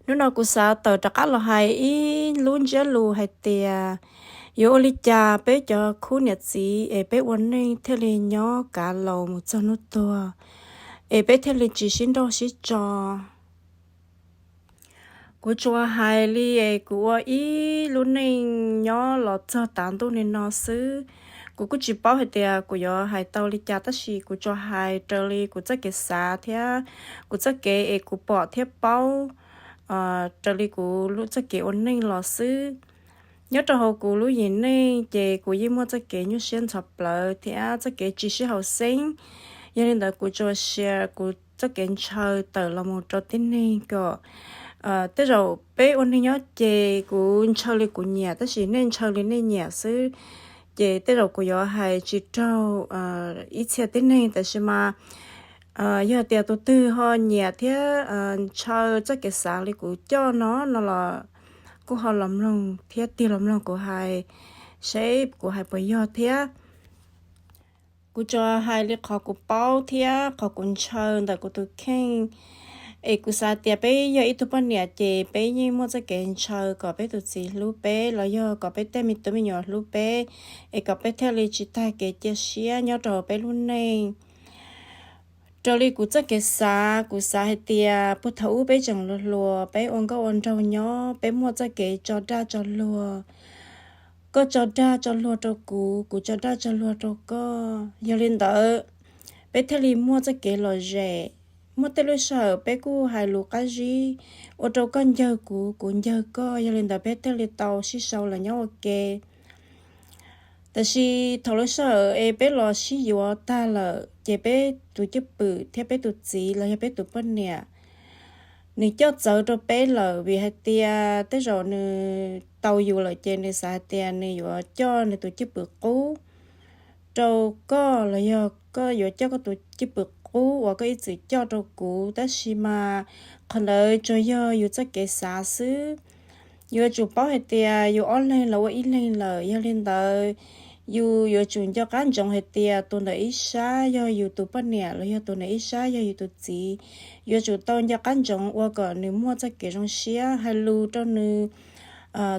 Hnub no kuv xav tawm rov qab los hais ib lub ntsiab lus hais tias yuav ua li cas peb cov khub niam txiv es peb ua neej thiaj li nyob kav laus mus txog hnub tuag, es peb thiaj li tsis sib nrauj sib tso. Kuv tsuas hais li es kuv ua ib lub neej nyob los txog tav ntuj li no xwb. Kuv kuj tsis paub hais tias kuv yuav hais tau li cas, tab sis kuv tsuas hais raws li kuv txoj kev xav thiab kuv txoj kev es kuv pom thiab paub, raws li kuv lub txoj kev ua neej los xwb. Nyob rau hauv kuv lub yim neej ces kuv yeej muaj txoj kev nyuaj siab ntxhov plawv thiab txoj kev tsis sib haum xeeb. Yog li ntawd kuv tsuas share kuv txoj kev ntshaw tawm los mus rau tib neeg kom, tej zaum peb ua neeg nyob ces kuv ntshaw li kuv nyiam, tab sis nej ntshaw li nej nyiam xwb. Ces tej zaum kuv yuav hais tsis raug ib txhia tib neeg, tab sis mas yog tias tus twg ho nyiam thiab ntshaw txoj kev xav li kuv coj no no los kuj ho los mloog thiab tig los mloog kuv hais, seb kuv hais puas yog thiab. Kuv tsuas hais li qhov kuv paub thiab qhov kuv ntshaw ntawm kuv tus kheej. Es kuv xav tias peb yog ib tug poj niam ces peb yeej muaj txoj kev ntshaw kom peb tus txiv hlub peb los yog kom peb tej me tub me nyuam hlub peb, es kom peb thiaj li tsis tag kev cia siab nyob rau peb lub neej. Raws li kuv txoj kev xav, kuv xav hais tias puag thaum ub peb tseem hluas hluas, peb ua nkauj ua nraug nyob, peb muaj txoj kev tso dag tso luag. Koj tso dag tso luag rau kuv, kuv tso dag tso luag rau koj. Yog li ntawd, peb thiaj li muaj txoj kev lom zem. Muaj tej lub sij hawm peb kuj hais lus qab zib, ua rau koj ncawg kuv, kuv ncawg koj. Yog li ntawd peb thiaj li tau sib sau los nyob ua ke. Tab sis thaum lub sij hawm es peb los sib yuav tag lawm ces peb tus cwj pwm thiab peb tus txiv los yog peb tus poj niam, nws coj txawv rau peb lawm, vim hais tias tej zaum nws tau yus lawm ces nws xav hais tias nws yuav coj nws tus cwj pwm qub rau koj los yog koj yuav coj koj tus cwj pwm qub uas koj ib txwm coj rau kuv. Tab sis mas qhov ntawd tsuas yog yus txoj kev xav xwb. Yuav tsum paub hais tias yus ob leeg los ua ib leeg lawm, yog li ntawd yus yuav tsum nco qab ntsoov hais tias tus ntawm ib sab yog yus tus poj niam los yog tus ntawm ib sab yog yus tus txiv. Yuav tsum tau nco qab ntsoov ua kom nws muaj txoj kev zoo siab, hais lus rau nws,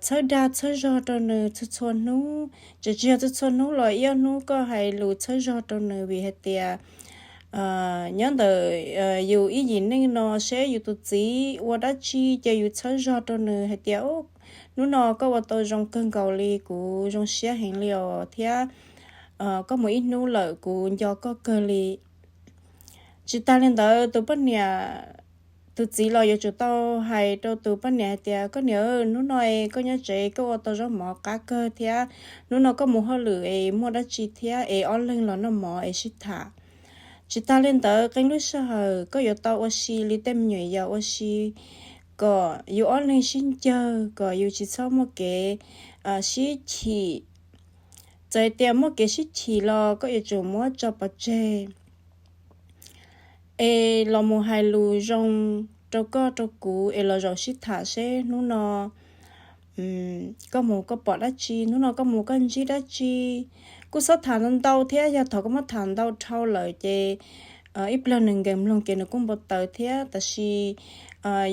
txhawb dag txhawb zog rau nws txhua txhua hnub. Tseem tsis yog txhua txhua hnub los ib ob hnub koj hais lus txhawb zog rau nws, vim hais tias nyob ntawm yus ib yim neej no seb yus tus txiv ua dab tsi ces yus txhawb zog rau nws hais tias, hnub no koj ua tau zoo kawg nkaus li, kuv zoo siab heev li os, thiab koj mus ib hnub lawm kuv nco koj kawg li. Tsis tas li ntawd tus poj niam, tus txiv los yuav tsum tau hais rau tus poj niam hais tias, koj niam, hnub no es koj nyob tsev koj ua tau zaub mov qab kawg thiab, hnub no koj mus hauj lwm es muaj dab tsi thiab es ob leeg los noj mov es sib tham. Tsis tas li ntawd qee lub sij hawm koj yuav tau ua si li tej me nyuam yaus ua si, kom yus ob leeg sib ncawg, kom yus tsis txhob muaj kev sib chim. Txawm hais tias muaj kev sib chim los koj yuav tsum muab tso pov tseg es los mus hais lus zoo rau koj rau kuv es los zaum sib tham seb hnub no koj mus koj pom dab tsi, hnub no koj mus koj ntsib dab tsi. Kuj txhob tham ntau thiab, yog thaum koj muab tham ntau dhau lawm ces ib pliag nws nkees mloog ces nws kuj npau taws thiab. Tab sis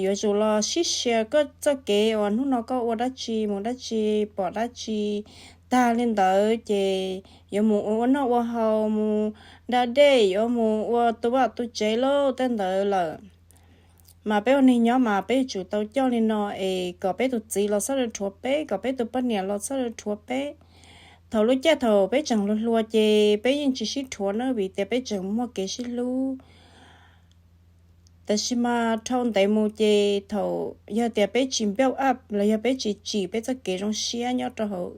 yuav tsum los sib share koj txoj kev uas hnub no koj ua dab tsi mus dab tsi pom dab tsi. Tag li ntawd ces yuav mus ua noj ua haus, mus da dej, yuav mus ua tu vaj tu tsev lauj, tej ntawd lawm. Mas peb ua neeg nyob mas peb yuav tsum tau coj li no es kom peb tus txiv los txhob rhuav peb, kom peb tus poj niam los txhob rhuav peb. Thaum lub caij thaum peb tseem hluas hluas ces peb yeej tsis sib rhuav na, vim tias peb tseem muaj kev sib hlub. Tab sis mas dhau ntev mus ces thaum yog tias peb tsis build up los yog peb tsis tsim peb txoj kev zoo siab nyob rau hauv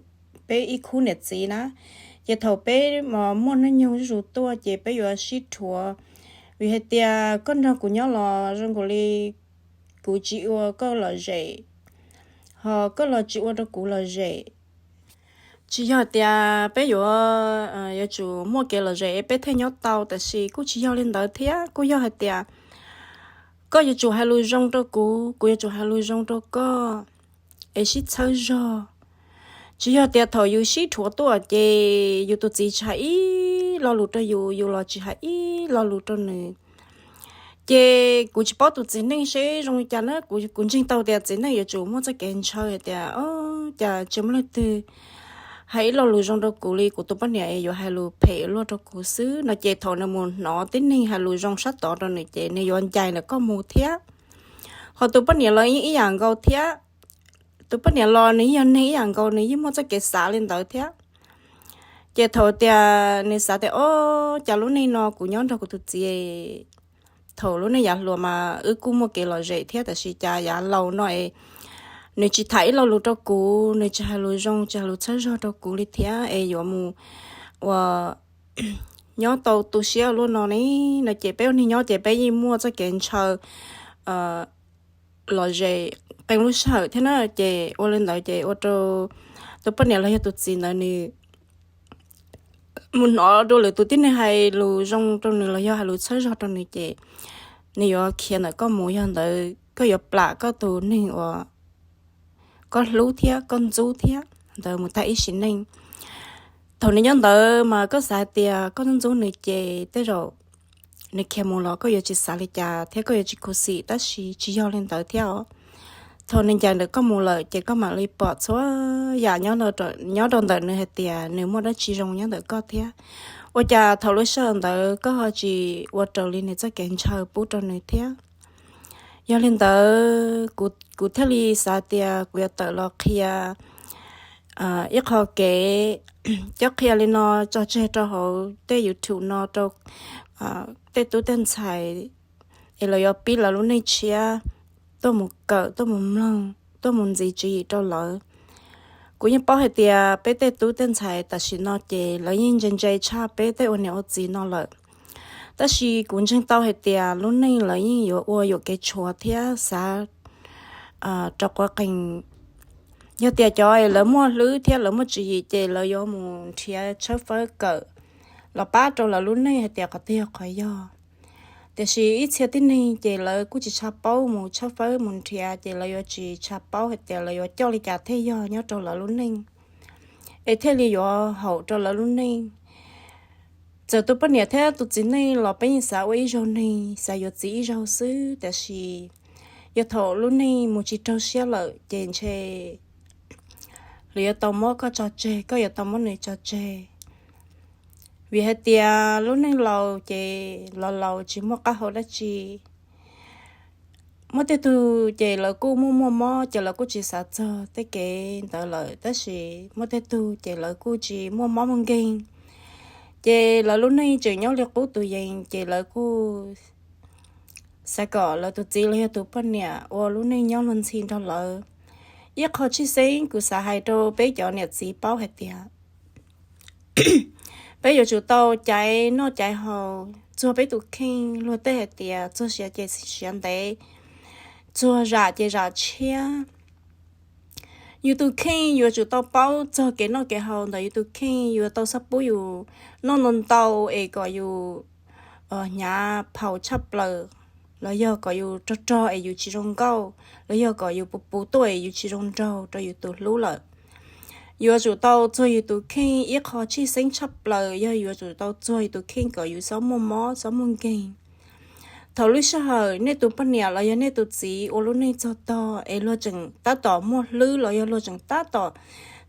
peb ib khub niam txiv na, ces thaum peb muaj hnub nyoog zuj zus tuaj ces peb yuav sib rhuav. Vim hais tias koj nrog kuv nyob los zoo nkaus li kuv tsis ua koj lom zem, ho koj los tsis ua rau kuv lom zem. Tsis yog tias peb yuav, yuav tsum muaj kev lom zem peb thiaj nyob tau, tab sis kuj tsis yog li ntawd thiab. Kuj yog hais tias koj yuav tsum hais lus zoo rau kuv, kuv yuav tsum hais lus zoo rau koj, es sib txhawb zog. Tsis yog tias thaum yus sib rhuav tuaj ces yus tus txiv tsis hais ib lo lus rau yus, yus los tsis hais ib lo lus rau nws. Ces kuv tsis paub tus txiv neej seb zoo li cas na, kuv ntseeg tau tias txiv neej yuav tsum muaj txoj kev ntshaw hais tias, o, cas tsis muaj leej twg hais ib lo lus zoo rau kuv li, kuv tus poj niam yuav hais lus phem luaj rau kuv xwb no. Ces thaum nws mus hnov tib neeg hais lus zoo sab tod rau nws ces nws yuav ncaim ntawm koj mus thiab. Ho tus poj niam los yeej ib yam nkaus thiab. Tus poj niam los nws yeej yog neeg ib yam nkaus, nws yeej muaj txoj kev xav li ntawd thiab. Ces thaum tias nws xav tias, o, cas lub neej no kuv nyob nrog kuv tus txiv, thaum lub neej yav hluas mas wb kuj muaj kev lom zem thiab, tab sis cas yav laus no es nws tsis tham ib lo lus rau kuv, nws tsis hais lus zoo, tsis hais lus txhawb zog rau kuv li thiab, es yuav mus ua nyob tau tu siab luaj no ne no. Ces peb ua neeg nyob ces peb yeej muaj txoj kev ntshaw lom zem qee lub sij hawm thiab na. Ces ua li ntawd ces ua rau tus poj niam los yog tus txiv ntawd nws mus hnov dua lwm tus tib neeg hais lus zoo rau nws los yog hais lus txhawb zog rau nws ces nws yuav khiav ntawm koj mus, yog ntawd koj yuav plam koj tus neeg uas koj hlub thiab koj ntxub thiab ntawd mus tag ib sim neej. Thaum nws nyob ntawd mas koj xav hais tias koj ntxub ntxub nws ces tej zaum nws khiav mus los koj yuav tsis xav li cas thiab koj yuav tsis khuv xim, tab sis tsis yog li ntawd thiab os. Thaum nws ncaim ntawm koj mus lawm ces koj mam li pom txhua yam nyob rau ntawm nws hais tias nws muaj dab tsi zoo nyob ntawm koj thiab. Ua cas thaum lub sij hawm ntawd koj ho tsis ua raws li nws txoj kev ntshaw pub rau nws thiab? Yog li ntawd kuv thiaj li xav tias kuv yuav tawm los qhia ib qho kev, cov qhia li no tso tseg rau hauv tej YouTube no rau tej tub tej ntxhais es lawv yuav pib lawv lub neej tshiab tuaj mus kawm, tuaj mus mloog, tuaj mus ntxiv tswv yim rau lawv. Kuv yeej paub hais tias peb tej tub tej ntxhais tam sim no ces lawv yeej ntse ntse tshaj peb tej ua niam ua txiv no lawm. Tab sis kuv ntseeg tau hais tias lub neej lawv yeej yuav ua yuam kev tshuav thiab xav rau quav qees. Yog tias cov lawv muaj hlwb thiab lawv muaj tswv yim ces lawv yuav mus nrhiav tshawb fawb kawm los pab rau lawv lub neej hais tias qhov twg yog qhov yog. Tiam sis ib txhia tib neeg ces lawv kuj tsis tshaj paub mus tshawb fawb mus nrhiav ces lawv yuav tsis tshaj paub hais tias lawv yuav coj li cas thiaj yog nyob rau lawv lub neej, es thiaj li yuav haum rau lawv lub neej. Txawm tus poj niam thiab tus txiv neej los peb yeej xav ua ib zaug neeg, xav yuav txiv ib zaug xwb, tiam sis yog thaum lub neej mus tsis raug siab lawm ces ntshe lawv yuav tau muab koj tso tseg, koj yuav tau muab nws tso tseg. Vim hais tias lub neej laus ces los laus tsis muaj qab hau dab tsi. Muaj tej tug ces lawv kuj muaj muaj mob ces lawv kuj tsis xav txog tej kev ntawd lawm, tab sis muaj tej tug ces lawv kuj tsis muaj mob muaj nkeeg, ces lawv lub neej tseem nyob li qub tus yees ces lawv kuj xav kom lawv tus txiv los yog tus poj niam ua lub neej nyob luag ntxhi nrog lawv. Ib qho tshwj xeeb kuv xav hais rau peb cov niam txiv paub hais tias peb yuav tsum tau caiv noj caiv haus, txuag peb tus kheej, luag tej hais tias txuag siav ces siav ntev, txuag zam ces zam tshiab. Yus tus kheej yuav tsum tau paub txog kev noj kev haus ntawm yus tus kheej, yuav tau xab pub yus noj ntau ntau es kom yus hnyav phau tshaj plaws, los yog kom yus rog rog es yus tsis zoo nkauj, los yog kom yus puv puv tuaj es yus tsis zoo nraug rau yus tus hlub lawm. Yuav tsum tau txuag yus tus kheej ib qho tshwj xeeb tshaj plaws yog yuav tsum tau txuag yus tus kheej kom yus txhob muaj mob txhob muaj nkeeg. Thaum lub sij hawm nej tus poj niam los yog nej tus txiv ua lub neej txog tog es luag tseem tab tom muaj hlwb los yog luag tseem tab tom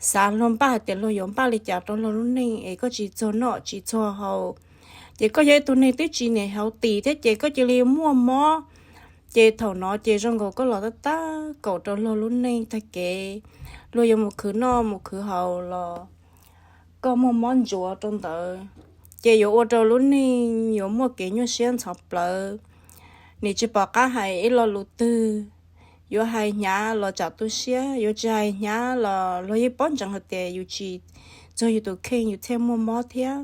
xav luag npaj hais tias luag yuav npaj li cas rau luag lub neej es koj tsis txuag noj tsis txuag haus, ces koj yog ib tug neeg twb tsis niam hauv tis thiab ces koj cia li muaj mob, ces thaum no ces zoo nkaus koj los tab tab kaum rau luag lub neej tag kev, luag yuav mus khwv noj mus khwv haus los koj muaj mob ntsuav rau ntawd, ces yuav ua rau lub neej yuav muaj kev nyuaj siab ntxhov plawv, nim tsis pom qab hais ib lo lus twg, yuav hais hnyav los tsam tu siab, yuav tsis hais hnyav los luag yeej paub ntsoov hais tias yus tsis txuag yus tus kheej yus thiaj muaj mob thiab.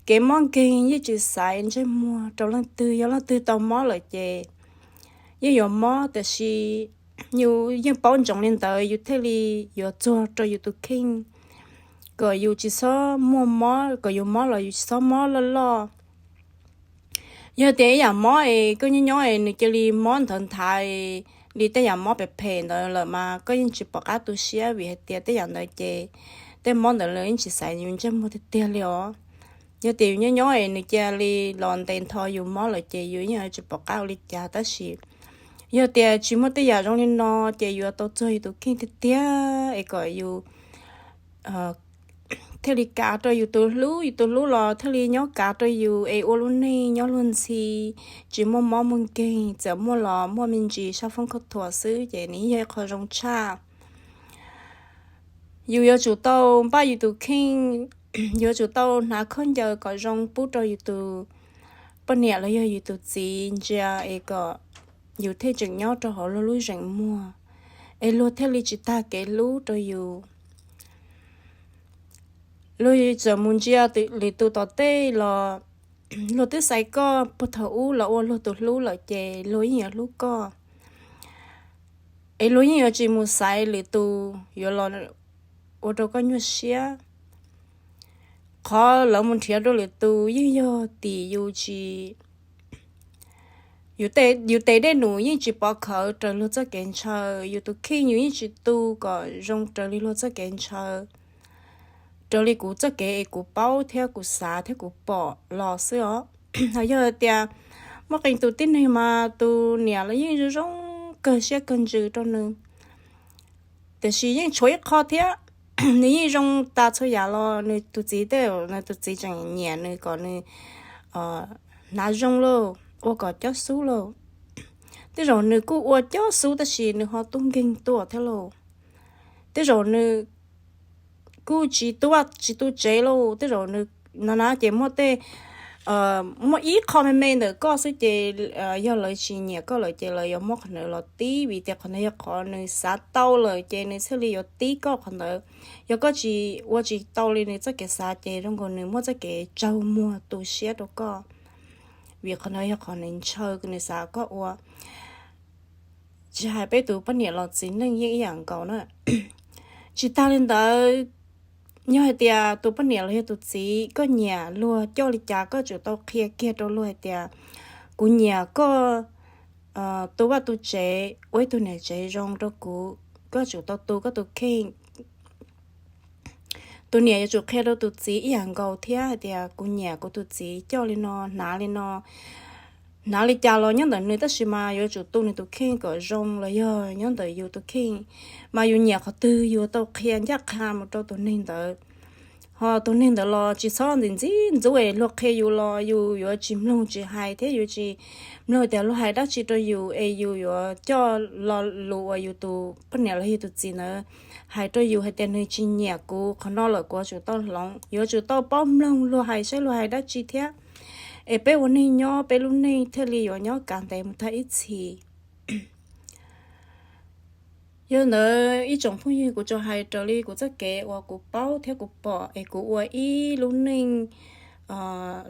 Kev mob nkeeg yeej tsis xaiv ntsej muag rau leej twg, yog leej twg tau mob lawm ces yeej yuav mob, tiam sis yus yeej paub ntsoov li ntawd yus thiaj li yuav txuag rau yus tus kheej kom yus tsis txhob muaj mob, kom yus mob los yus tsis txhob mob loj loj. Yog tias ib yam mob es koj nyob nyob es nws cia li mob nthawv nthav li tej yam mob phem phem ntawd lawm mas koj yeej tsis pom qab tu siab vim hais tias tej yam ntawd ces tej mob ntawd los yeej tsis xaiv yus ntsej muag tiag tiag li os. Yog tias yus nyob nyob es nws cia li los ntes nthos yus mob lawm ces yus yeej tsis pom qab ua li cas, tab sis yog tias tsis muaj tej yam zoo li no ces yuav tau txog yus tus kheej tiag tiag es kom yus thiaj li kav rau yus tus hlub, yus tus hlub los thiaj li nyob kav rau yus es ua lub neej nyob luag ntxhi, tsis muaj mob muaj nkeeg, txawm muaj los muaj me ntsis sab foob khaub thuas xwb ces nws yog ib qho zoo tshaj. Yus yuav tsum tau npaj yus tus kheej, yuav tsum tau hnav khaub ncaws kom zoo pub rau yus tus poj niam los yog yus tus txiv ntsia es kom yus thiaj tseem nyob rau hauv luag lub zeem muag, es luag thiaj li tsis tag kev hlub rau yus. Luag txawm mus ntsia lwm tus tom tej los luag twb xaiv koj puag thaum ub los ua luag tus hlub lawm ces luag yeej yuav hlub koj, es luag yeej yuav tsis mus xaiv lwm tus yuav los ua rau koj nyuaj siab. Qhov lawv mus nrhiav rau lwm tus yeej yog tim yus tsis, yus tes dej num yeej tsis pov khawv raws luag txoj kev ntshaw, yus tus kheej yus yeej tsis tu kom zoo raws li luag txoj kev ntshaw, raws li kuv txoj kev es kuv paub thiab kuv xav thiab kuv pom los xwb os. Ho yog tias muaj qee tus tib neeg mas tus niam los yeej zoo zoo kawg siab kawg ntsws rau nws, tiam sis yeej tshuav ib qho thiab, nws yeej zoo tas txhua yam los nws tus txiv tej, nws tus txiv tseem nyiam nws kom nws hnav zoo lauj, ua kom cob xub lauj. Tej zaum nws kuj ua cob xub tab sis nws ho tub nkeeg tuaj thiab lauj. Tej zaum nws kuj tsis tu vaj tsis tu tsev lauj, tej zaum nws na na ces muaj tej, muaj ib qho me me ntawm koj xwb ces yog lawv tsis nyiam koj lawm ces lawv yuav muab qhov ntawd los tib, vim tias qhov ntawd yog qhov nws xav tau lawm ces nws thiaj li yuav tib koj qhov ntawd. Yog koj tsis ua tsis tau li nws txoj kev xav ces zoo nkaus nws muaj txoj kev tsaug muag tu siab rau koj, vim qhov ntawd yog qhov nws ntshaw nws xav koj ua. Tsis hais peb tus poj niam los txiv neej yeej ib yam nkaus na. Tsis tag li ntawd, yog hais tias tus poj niam los yog tus txiv koj nyiam luag coj li cas koj tsum tau qhia kiag rau luag hais tias kuv nyiam koj tu vaj tu tsev, ua ib tug niam tsev zoo rau kuv, koj tsum tau tu koj tus kheej. Tus niam yuav tsum qhia rau tus txiv ib yam nkaus thiab hais tias kuv nyiam kuv tus txiv coj li no, hnav li no, hnav li cas los nyob ntawm nws tab sis mas yuav tsum tu nws tus kheej kom zoo los yog nyob ntawm yus tus kheej, mas yus nyiam qhov twg yus tau qhia ncaj qha mus rau tus neeg ntawd. Ho tus neeg ntawd los tsis txhob ntxim ntxub es luag qhia yus los yus yuav tsis mloog tsis hais thiab yuav tsis mloog tias luag hais dab tsi rau yus es yus yuav coj lo lus uas yus tus poj niam los yog tus txiv ntawd hais rau yus hais tias nws tsis nyiam kuv qhov no lawm kuv yuav tsum tau hloov, yuav tsum tau paub mloog luag hais saib luag hais dab tsi thiab, es peb ua neej nyob peb lub neej thiaj li yuav nyob kav ntev mus tag ib txhis. Yog li ntawd ib tsoom phooj ywg, kuv tsuas hais raws li kuv txoj kev uas kuv paub thiab kuv pom es kuv ua ib lub neej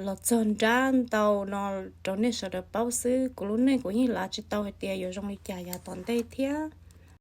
los txog nrab ntau no rau nej sawv daws paub xwb. Kuv lub neej kuv yeej lav tsis tau hais tias yuav zoo li cas yav tom ntej thiab.